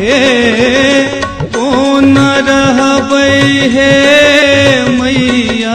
हे कोना रहबै हे मैया।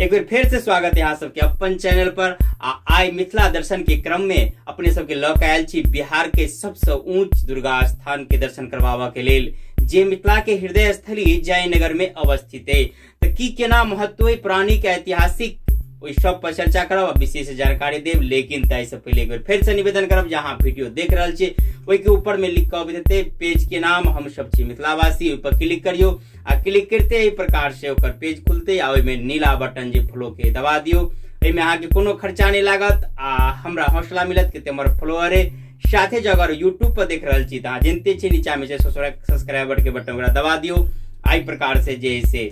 एक बेर फिर से स्वागत है यहाँ सबके अपन चैनल पर। आ आई मिथिला दर्शन के क्रम में अपने सबके लऽ के आयल छी बिहार के सबसे ऊंच दुर्गा स्थान के दर्शन करवाबा के लेल, जे मिथिला के हृदय स्थली जयनगर में अवस्थित है। तो की केना महत्व है पौराणिक ऐतिहासिक ओहि सब पर चर्चा करब आ विशेष जानकारी देब। लेकिन ताहि से पहले एक बेर फिर से निवेदन करब, जहाँ वीडियो देख रहल छी ओहि के ऊपर में लिख के अबैत हेतै पेज के नाम हम सब छी मिथिलावासी, ओहि पर क्लिक करियो आ क्लिक करते एहि प्रकार से ओकर पेज खुलते आ ओहिमे नीला बटन जे फॉलो के दबा दियो। एहिमे अहाँके कोनो खर्चा नहीं लागत आ हमरा हौसला मिलत कि हमर फॉलोअर है। साथे जो अगर यूट्यूब पर देख रहल छी तऽ अहाँ जानते छी नीचा में सब्सक्राइबर के बटन ओकरा दबा दियो। एहि प्रकार से जे से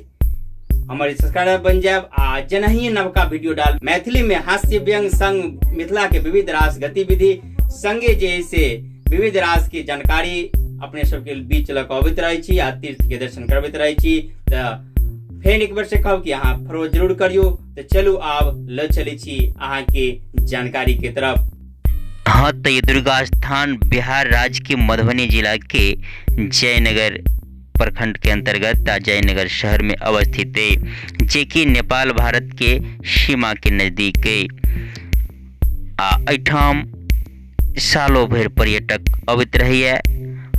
हमारे सब्सक्राइबर बन जाए आ जेनाही नवका वीडियो डाल मैथिली में हास्य व्यंग संग मिथिला के विविध रास गतिविधि संगे जे से विविध रास के जानकारी अपने सबके बीच लऽ कऽ अबैत रहै छी आ तीर्थ के दर्शन करबैत रहै छी। तऽ फेर एक बेर से कहब कि अहाँ फॉलो जरूर करियो। तऽ चलू आब लऽ चलै छी अहाँके जानकारी के तरफ। हाँ, तो ये दुर्गा स्थान बिहार राज्य के मधुबनी जिला के जयनगर प्रखंड के अंतर्गत जयनगर शहर में अवस्थित है, जे कि नेपाल भारत के सीमा के नज़दीक है। आ एहिठाम सालों भरि पर्यटक अबैत रहैए।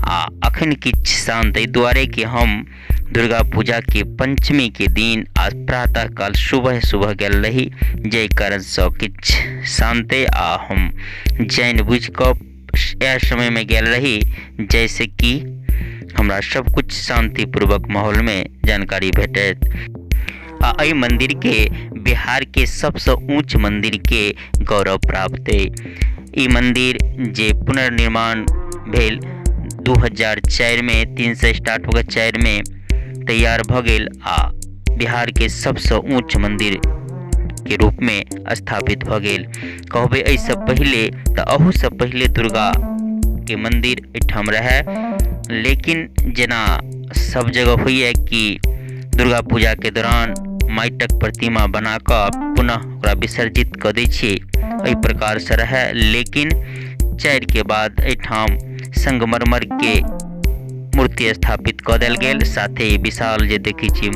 आ अखन किछु शांत एहि दुआरे कि हम दुर्गा पूजा के पंचमी के दिन आज प्रातः काल सुबह सुबह गेल रही, जाहि कारणसँ किछु शांत आ हम जानि बुझि कऽ इएह समयमे गेल रही, जैसे कि हमरा सब कुछ शांतिपूर्वक माहौल में जानकारी भेटत। आ एहि मंदिर के बिहार के सबसे ऊंच मंदिर के गौरव प्राप्त है। ई मंदिर जे पुनर्निर्माण भेल 2004 में, 3 से स्टार्ट हो गया, 4 में तैयार भ गेल आ बिहार के सबसे ऊंच मंदिर के रूप में स्थापित भ गेल। कहबै एहिसँ पहिले तऽ अहूसँ पहिले दुर्गा के मंदिर एहिठाम रहै, लेकिन जेना सब जगह होइए कि दुर्गा पूजा के दौरान माटिक प्रतिमा बना कऽ पुनः ओकरा विसर्जित कऽ दै छियै, एहि प्रकारसँ रहै। लेकिन 4 के बाद एहिठाम संगमरमर के मूर्ति स्थापित कऽ देल गेल, साथे विशाल जे देखै छी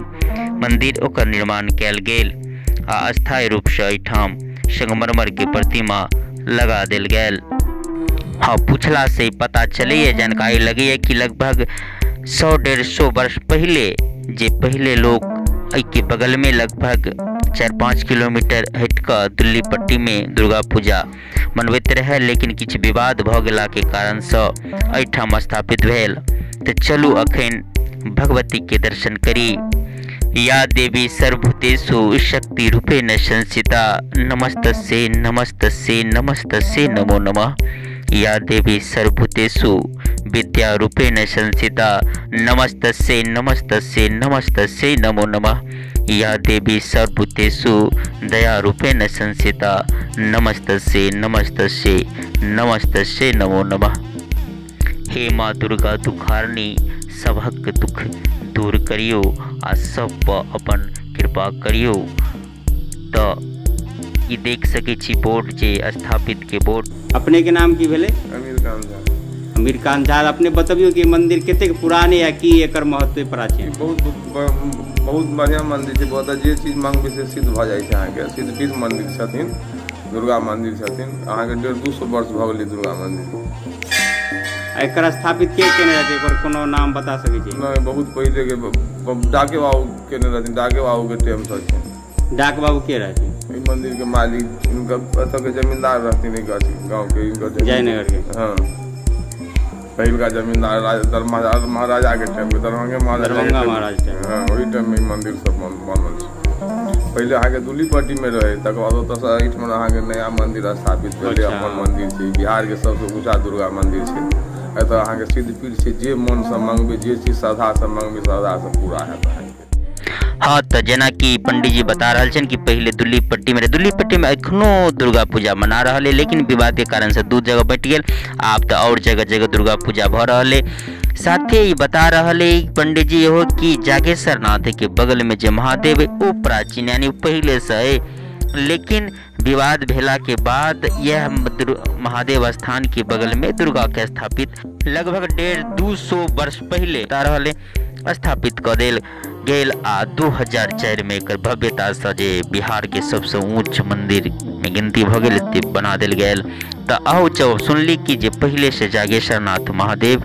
मंदिर ओकर निर्माण कयल गेल आ अस्थायी रूपसँ एहिठाम संगमरमर के प्रतिमा लगा देल गेल। हाँ, पूछला से पता चलैए, जानकारी लगैए कि लगभग 100-150 वर्ष पहले जे पहले लोग एहिके बगलमे लगभग 4-5 किलोमीटर हटि कऽ दिल्ली पट्टी में दुर्गा पूजा मनबैत रहै, लेकिन किछु विवाद भऽ गेलाके कारणसँ एहिठाम स्थापित भेल। तऽ चलू अखन भगवती के दर्शन करी। या देवी सर्वभूतेषु शक्ति रूपेण संस्थिता, नमस्तस्यै नमस्तस्यै नमस्तस्यै नमो नमः। या देवी सर्वभूतेषु विद्या रूपेण संस्थिता, नमस्तस्यै नमस्तस्यै नमस्तस्यै नमो नमः। या देवी सर्वभूतेषु दया रूपेण संस्थिता, नमस्तस्यै नमस्तस्यै नमस्तस्यै नमो नमः। हे माँ दुर्गा दुखारणी, सबहक दुख दूर करियो आ सब पर अपन कृपा करियो। तऽ ई देख सकै छी बोर्ड जे स्थापित के बोर्ड। अपने के नाम की भेलै? अमीर खान झा। अमीर खान झा, अपने बतबियो कि मंदिर कतेक पुराने या की एकर महत्व प्राचीन? बहुत बहुत बढ़िया मंदिर छै, बहुत जे चीज मांगबै से सिद्ध भऽ जाइ छै। अहाँके सिद्धपीठ मंदिर छथिन, दुर्गा मंदिर छथिन। अहाँके 150-200 वर्ष भऽ गेलै दुर्गा मंदिर। एकर स्थापित के केने रहै, एकर कोनो नाम बता सकै छी? नहि, बहुत पहिले के डाके बाबू केने रहथिन, डाके बाबू के टाइम सँ छै। डाक बाबू के रहथिन? एहि मंदिर के मालिक इनकर एतऽ के जमींदार रहथिन, गाँव के इनकर जयनगर के। हाँ, पहिलका जमींदार महाराजा के टाइम के, दरभंगे दरभंगा महाराज टाइम। हाँ, ओहि टाइम में मंदिर सब बनल छै। पहिले अहाँके दुल्ली पट्टी में रहे, तकर बाद ओतऽसँ एहिठमन अहाँके नया मंदिर स्थापित भेलै। अपन मंदिर छै, बिहार के सबसँ ऊँचा दुर्गा मंदिर छै। एतऽ अहाँके सिद्धपीठ छै, जे मनसँ मंगबै, जे चीज श्रद्धासँ मंगबै, श्रद्धासँ पूरा हैत अहाँके। हाँ, तऽ जेनाकि पंडीजी बता रहल छनि कि पहिले दुल्ली पट्टी में, दुल्ली पट्टी में एखनो दुर्गा पूजा मना रहल है, लेकिन विवाद के कारण से 2 जगह बटि गेल। आब तऽ और जगह जगह दुर्गा पूजा भऽ रहल है। साथे ही बता रहल है पंडीजी इहो कि जागेश्वर नाथ के बगल में जे महादेव है वो प्राचीन यानी पहले से है, लेकिन विवाद भेला के बाद यह महादेव स्थान के बगल में दुर्गा के स्थापित लगभग 150-200 वर्ष पहले रहल स्थापित क देल गेल आ 2004 में एकर भव्यता से जे बिहार के सबसे ऊंच मंदिर में गिनती भ गेल बना देल गेल। त आउ जब सुनली कि जे पहले से जागेश्वर नाथ महादेव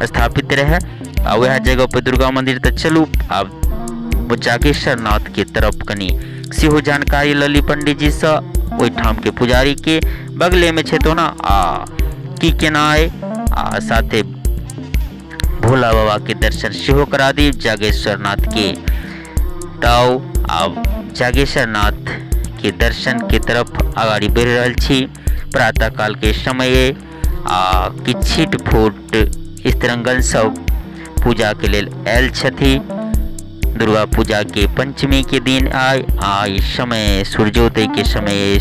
स्थापित रहे आ वह जगह पर दुर्गा मंदिर, त चलू आब जागेश्वर नाथ के तरफ कनी सेहो जानकारी लली पंडित जी से, ओहिठाम के पुजारी के बगले में छै तो ना आ की केना आ साथे भोला बाबा के दर्शन सेहो करा दी जागेश्वर नाथ के। ताओ आब जागेश्वर नाथ के दर्शन के तरफ अगाड़ी बढ़ि रहल छी। प्रातः काल के समय आ किछु छिट फूट स्त्रंगन सब पूजा के लेल आयल छथि। दुर्गा पूजा के पंचमी के दिन आय आ समय सूर्योदय के समय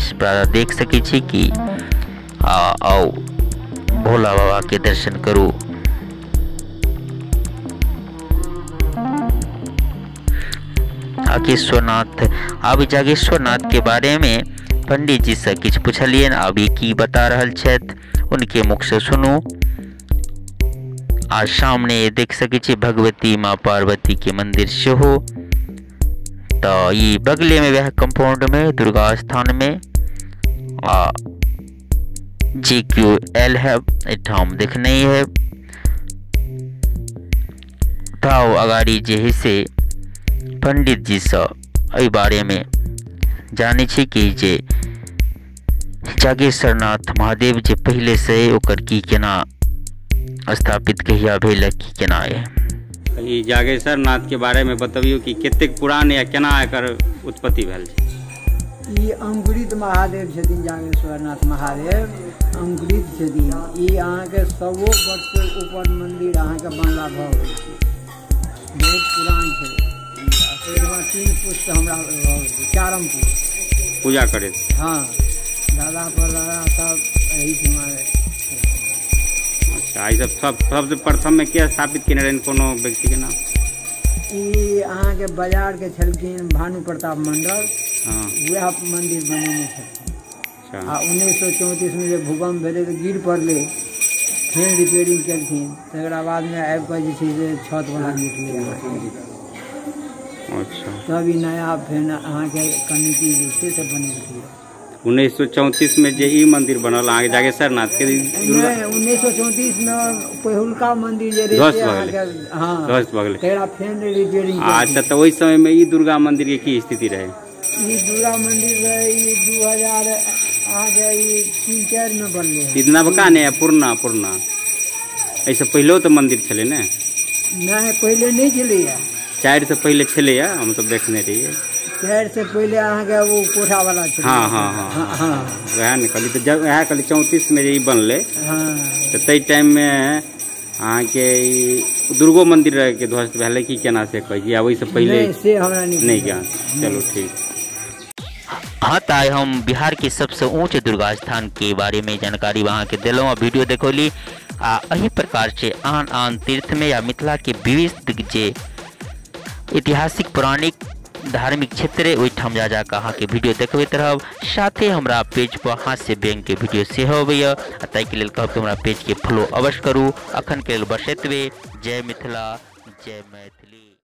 देख सकै छी कि आओ भोला बाबा के दर्शन करू। जागेश्वरनाथ, आब जागेश्वरनाथ के बारे में पंडित जी से किछु पुछलियनि, आब ई की बता रहल छथि उनके मुख से सुनू। आ सामने देख सकै छी भगवती माँ पार्वती के मंदिर सेहो, त ई बगले में वह कंपाउंड में दुर्गा स्थान में आ जे क्यू एल है एठाम देखने है। ताओ अगाड़ी जे है से पंडित जी से एहि बारे में जानै छी कि जे जागेश्वरनाथ महादेव जे पहले से ओकर की केना स्थापित कहिया भेल की केना है। ई जागेश्वर नाथ के बारे में बतबियो कि कतेक पुरान या केना एकर उत्पत्ति भेल छै। ई अंकुरित महादेव छथिन, जागेश्वर नाथ महादेव अंकुरित छथिन। ई अहाँके 100 वर्ष के ऊपर मंदिर अहाँके बनला भऽ गेल छै, बहुत पुरान छै। 3 पुष्ट हमरा भऽ गेल, 4म पुष्ट पूजा करैत। हाँ, दादा पर दादा सब एहिठिमा। अच्छा, ई सब सबसे प्रथम में के स्थापित केने रहनि, कोनो व्यक्ति के नाम? ई अहाँके बाजार के छलखिन भानु प्रताप मंडल। हाँ, वएह मंदिर बनेने छलखिन। आ 1934 में जे भूकंप भेलै तऽ गिर पड़लै, फेर रिपेयरिंग केलखिन, तकरा बादमे आबि कऽ जे छै से छत बना निकलै। अच्छा, तब ई नया फेर अहाँके कमिटी जे छै से बनेलकै। 1934 में जे ई मंदिर बनल अहाँके जागेश्वर नाथ के 1934 में पहिलुका मंदिर जे ध्वस्त भऽ गेलै। हाँ, ध्वस्त भऽ गेलै, तकरा फेर रिपेयरिंग। अच्छा, तऽ ओहि समय में ई दुर्गा मंदिर के की स्थिति रहे? ई दुर्गा मंदिर रहे ई 2000 अहाँके ई 3-4 में बनलै। ई नवका ने पुरना? पुरना, एहिसँ पहिलो तऽ मंदिर छलै ने? नहि, पहिले नहि छलैया, 4 से पहिले छलैया, हमसब देखने रहियै। 4 से पहिले अहाँके ओ कोठा वाला छलै। हाँ हाँ हाँ हाँ, वएह ने कहली। तऽ जब वएह कहली 34 में जे ई बनलै, हाँ, तऽ ताहि टाइममे अहाँके ई दुर्गो मंदिर के ध्वस्त भेलै कि केना से कहै छी? आ ओहिसँ पहिले से हमरा नहि ज्ञान। चलू ठीक। हाँ, तो आइ हम बिहार के सबसे ऊंच दुर्गा स्थान के बारे में जानकारी अहाँके देलहुँ आ वीडियो देखौली। आ एहि प्रकार से आन आन तीर्थ में या मिथिला के विविध जे ऐतिहासिक पौराणिक धार्मिक क्षेत्र है ओहिठाम जा जाकर अहाँके वीडियो देखबैत रहब। साथे हमरा पेज पर हास्य व्यंग के वीडियो सेहो अबैया, आ ताहिके लेल कहब कि हमरा पेज के फॉलो अवश्य करू। अखन के लेल बस एतबे। जय मिथिला, जय मैथिली।